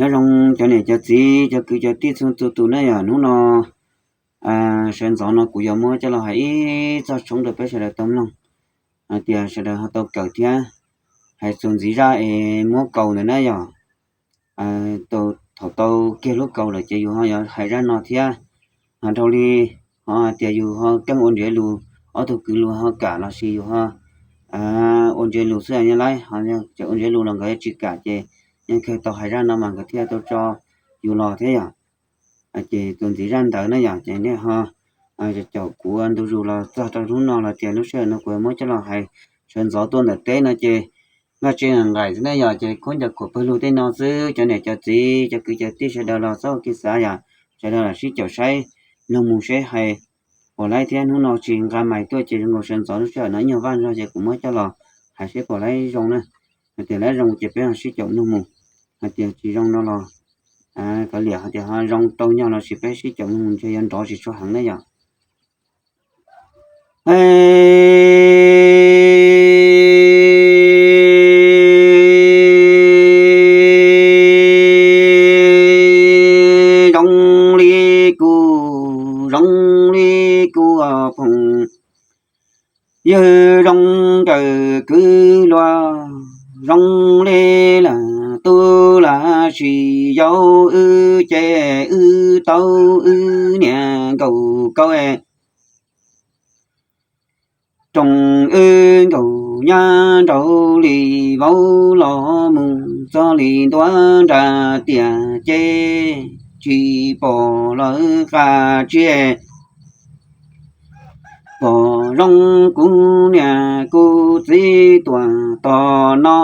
Nyob zoo cov niam cov txiv cov kwv cov tij txhua txhua tus na yom. Hnub no sawv ntxov no kuv yuav muab coj los hais ib txoj tshoob rau peb sawv daws tau mloog, hais tias sawv daws ho tau kawm thiab. Hais txuas ntxiv zaj es muab kaus ntawd na yom. Thaum tau kiag lub kaus lawm ces yus ho yuav hais zaj no thiab. Ho dhau li ho hais tias yus ho keej ua ntsiav lus, ob tug kwv luag ho kam los sis yus ho ua ntsiav lus xwb, yog lawv ho tseem ua ntsiav lus los nkawd tsis kam ces yeej kawg tau hais zaj no mas nkawd thiaj tau tso yus los thiab yom. Ces txuas ntxiv zaj ntawd na yom, ces nej ho caum kuv ua ntu zus los txog rau hnub no los tias lub sij hawm no kuv muab coj los hais sawv ntxov tuaj ntawm teb no ces vaj tse nqaim xwb na yom, ces khuab ncaws khuam pawg lug tej no xwb. Cov niam cov txiv cov kwv cov tij sawv daws los txhob ua kev xav yom, sawv daws los sib caum saib mloog mus seb hais puas laib thiab. Hnub no tsis nqa mais tuaj ces zoo nkaus sawv ntxov lub sij hawm no ib nyuag vaj zog ces kuv muab coj los hais seb puas laib zoo na. Hais tias laib zoo ces peb ho sib caum mloog mus, hais tias tsis zoo no los kav liam, hais tias ho zoo tau nyog los sis peb sib caum mloog mus ntshe yuav nrov tsis tshua heev na yom. Zoo li kuv, zoo li kuv phooj ywg zoo nkawm kwv luag, zoo li lam tub lam sim yau wb ces wb tau wb niam nkaus kaub roos wb nkaus nyab nraug li vauv los mus txog li ntua nram tiam ces tsis pom lawv qab tsi pom zoo kuv niam kuv txiv tuam tos no,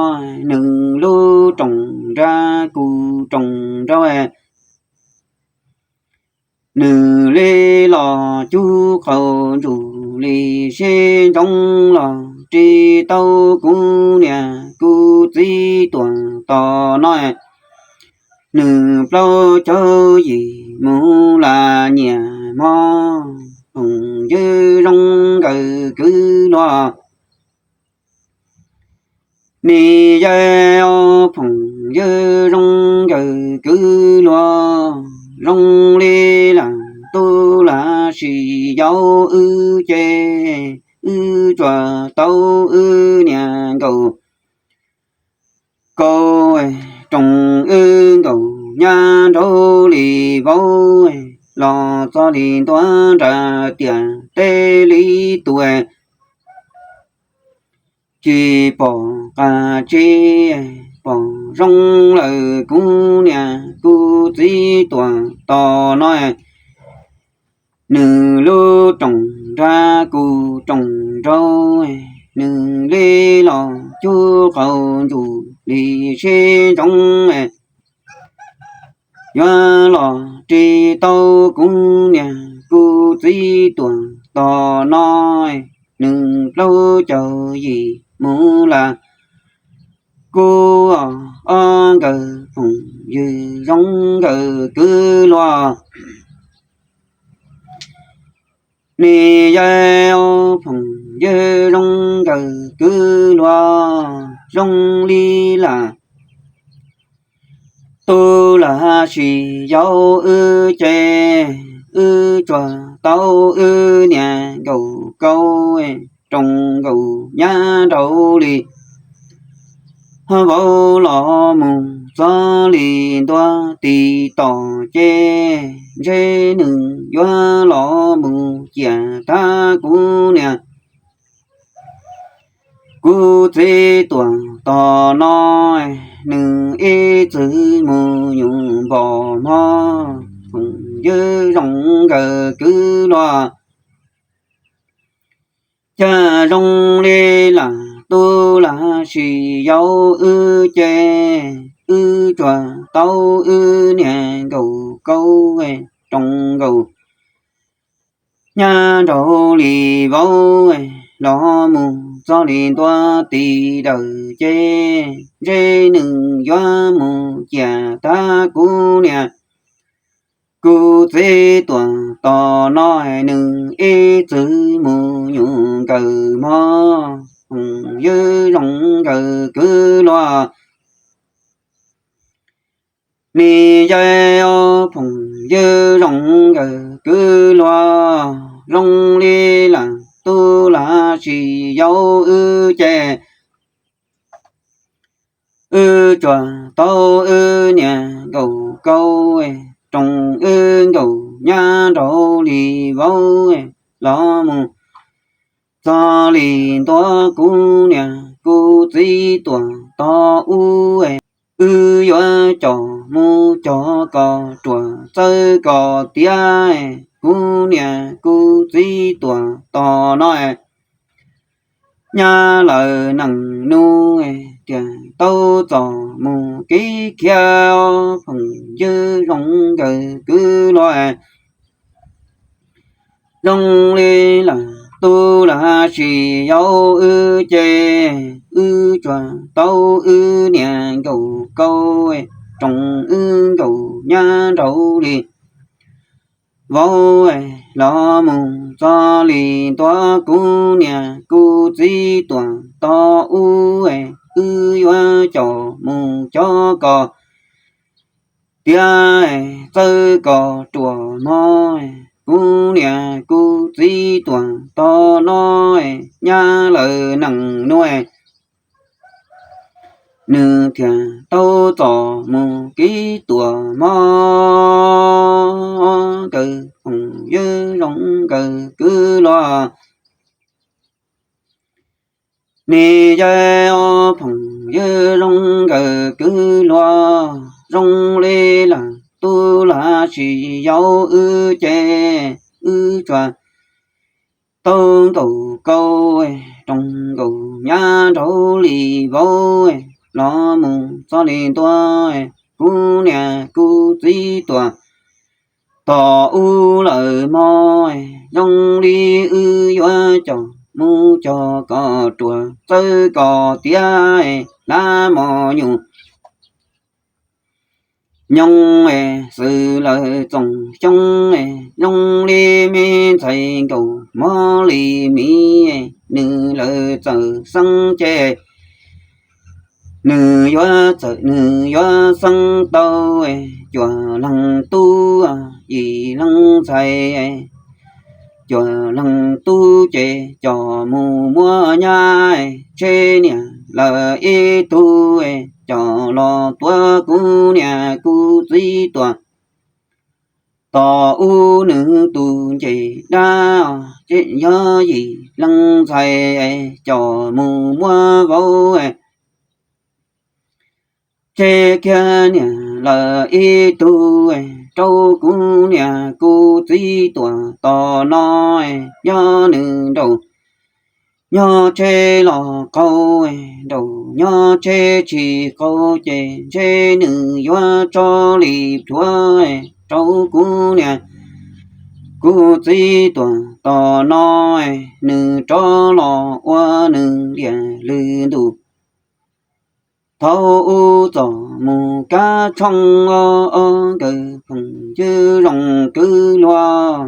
nws lub roos nrab kuv roos nraug, nws li los cub qaug ntsug li sib ntsoov los ris tau kuv niam kuv txiv tuam tos no, nws plaub caug yim mus lam nyiam hmo, phooj ywg zoo nkawm kwv luag. Niam yau phooj ywg zoo nkawm kwv luag, zoo li lam tub lam sim yau wb ces wb tsuas tau wb niam nkaus kaub, roos wb nkaus nyab nraug li vauv, los txog li ntua nram tiam teb li tus tsis pom qab tsi pom zoo lawm kuv niam kuv txiv tuam tos no, nws lub roos nrab kuv roos nraug, nws li los cub qaug ntsug li sib ntsoov yuav los ris tau kuv niam kuv txiv tuam tos no, nws plaub caug yim mus lam kuv ob nkawm phooj ywg zoo nkawm kwv luag. Niam yau phooj ywg zoo nkawm kwv luag, zoo li lam tub lam sim yau wb ces wb tsuas tau wb niam nkaus kaub, roos nkaus nyab nraug li vauv los mus txog li ntua tim tom ces ntshe nws yuav los mus ciam tag kuv niam kuv txiv tuam tos no, nws ib txwm mus nyuam npom hmo, phooj ywg zoo nkawm kwv luag. Cas zoo li lam tub lam sim yau wb ces wb tsuas tau wb niam nkaus kaub, roos nkaus nyab nraug li vauv, los mus txog li ntua tim dawm ces ntshe nws yuav mus ciam tag kuv niam kuv txiv tuam tos no, nws ib txwm mus nyuam nkawm hmo, phooj ywg zoo nkawm kwv luag. Nim yog ob phooj ywg zoo nkauj kwv luag, zoo li lam tub lam sis yau wb ces wb tsuas tau wb niam nkaum kaum, roos wb nkaum nyab nraug li vauv, los mus txog li ntua kuv niam kuv txiv tuam tos ub, wb yuav caum mus cog kos ruam txawb kos tiab, kuv niam kuv txiv tuam tos no, nyab lawm nees nus, tiam tau txom mus kev khiav, ob phooj ywg zoo nkauj kwv luag. Zoo li lam tub lam sis yau wb ces, wb tsuas tau wb niam nkaum kaum, roos wb nkaum nyab nraug li vauv, los mus txog li ntua kuv niam kuv txiv tuam tos ub, wb yuav caum mus cog kos tiab, txawb kos ruam mog, kuv niam kuv txiv tuam tos no, nyab lawm nees nus, nws thiaj tau txom mus kev tuam mog, nkauj phooj ywg zoo nkauj kwv luag. Nim yog ob phooj ywg zoo nkauj kwv luag, zoo li lam tub lam sis yau wb ces, wb tsuas tau nkaum kaum, roos nkaum nyab nraug li vauv, los mus txog li ntua kuv niam kuv txiv tuam tos ub lawm mog, zoo li wb yuav caum mus cog kos ruam txawb kos tiab, hlab mos nyuj nyoos, xws lawm txoos xyoob, zoo li me ntxhais nkaus mob li miv, nws lawm txawm xeeb ces nws yuav txawm nws yuav xeeb tau cuaj leeg tub, yim leej ntxhais, cuaj leeg tub ces coj mus muab nyab, tseg niam lawm ib tug, coj los tuav kuv niam kuv txiv tuam tos ub, nws tus ncej dab, yog yim leej ntxhais, coj mus muab vauv, tseg kiag niam lawm ib tug, rau kuv niam kuv txiv tuam tos no, yog nws nraum nyob tseg los qaug, nraum nyob tseg tsis qaug ces ntshe nws yuav tso li plhuav, rau kuv niam kuv txiv tuam tos no, nws rov los ua nws liam lwm ntus. Thaum ub txom mus kab tshooj, ob nkawd phooj ywg zoo kwv luag.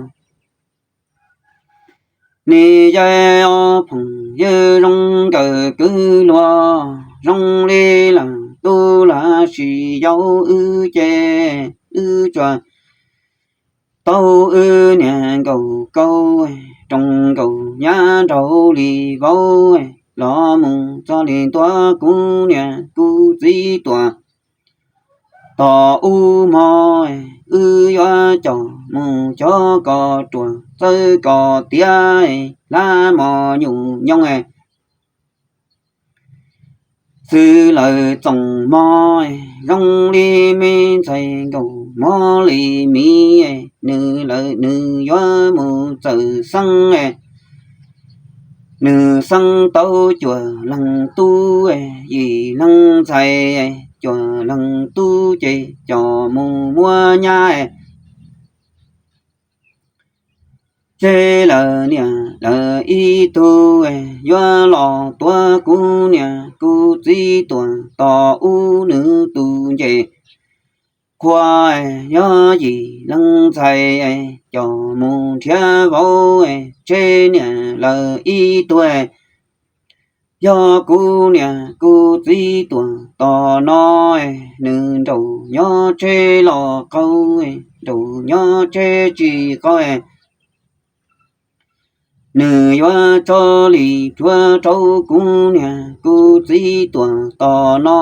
Nim yog ob phooj ywg zoo nkawd kwv luag, zoo li lam tub lam sis yau wb ces, wb tsuas tau wb niam nkaum kaum, roos nkaus nyab nraug li vauv, los mus txog li ntua kuv niam kuv txiv tuam tos ub mog, wb yuav caum mus cog kos ruam txawb kos tiab, hlab mos nyuj nyoos, xws lawm txoos mog, zoo li me ntxhais nkaus mob li miv, nws lawm nws yuav mus txawm xeeb, nws xeeb tau cuaj leeg tub, yim leej ntxhais, cuaj leeg tub ces coj mus muab nyab, tseg lawm niam lawm ib tug, yuav los tuav kuv niam kuv txiv tuam tos ub, nws tus ncej qhua, yog yim leej ntxhais, coj mus nrhiav vauv, tseg niam lawm ib tug, Yog kuv niam kuv txiv tuag tom no, nws nraug nyob tsev los qaug, nraug nyob tsev tsis qaug, nws yuav tso li rhuav rau kuv niam kuv txiv tuag tom no,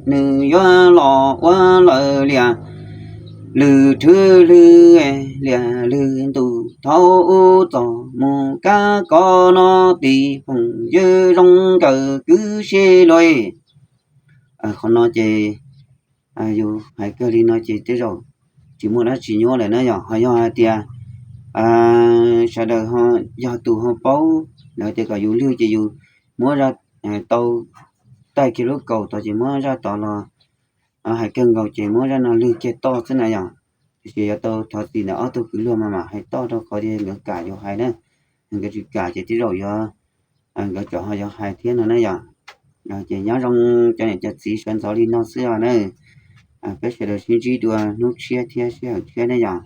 nws yuav los ua lawm liam lwm rhwv lwm, liam lwm ntuj thaum ub txog mus kab kov no, tim phooj ywg zoo nkauj kwv sib luag. Qhov no ces yus hais kawg li no ces tej zaum tsis muaj dab tsi nyuaj lawm na yom. Ho yog hais tias sawv daws yog tus ho paub, lawv tias kom yus lwg ces yus muab zaj, tau taij kiag lub kaus tod ces muab zaj tod los hais kawg nkaus ces muab zaj no lwg kiag toj xwb na yom. Tiam sis yuav tau thov txim ntawm ob tug kwv luag mas mam hais toj rau qhov tias nkawd kam yus hais na. Nkawd tsis kam ces tej zaum yuav, nkawd tsam ho yuav hais thiab no na yom. Ces nyob zoo cov niam cov txiv, sawv ntxov li no xwb os na. Peb sawv daws sib ntsib dua hnub tshiab thiab sij hawm tshiab ne yom.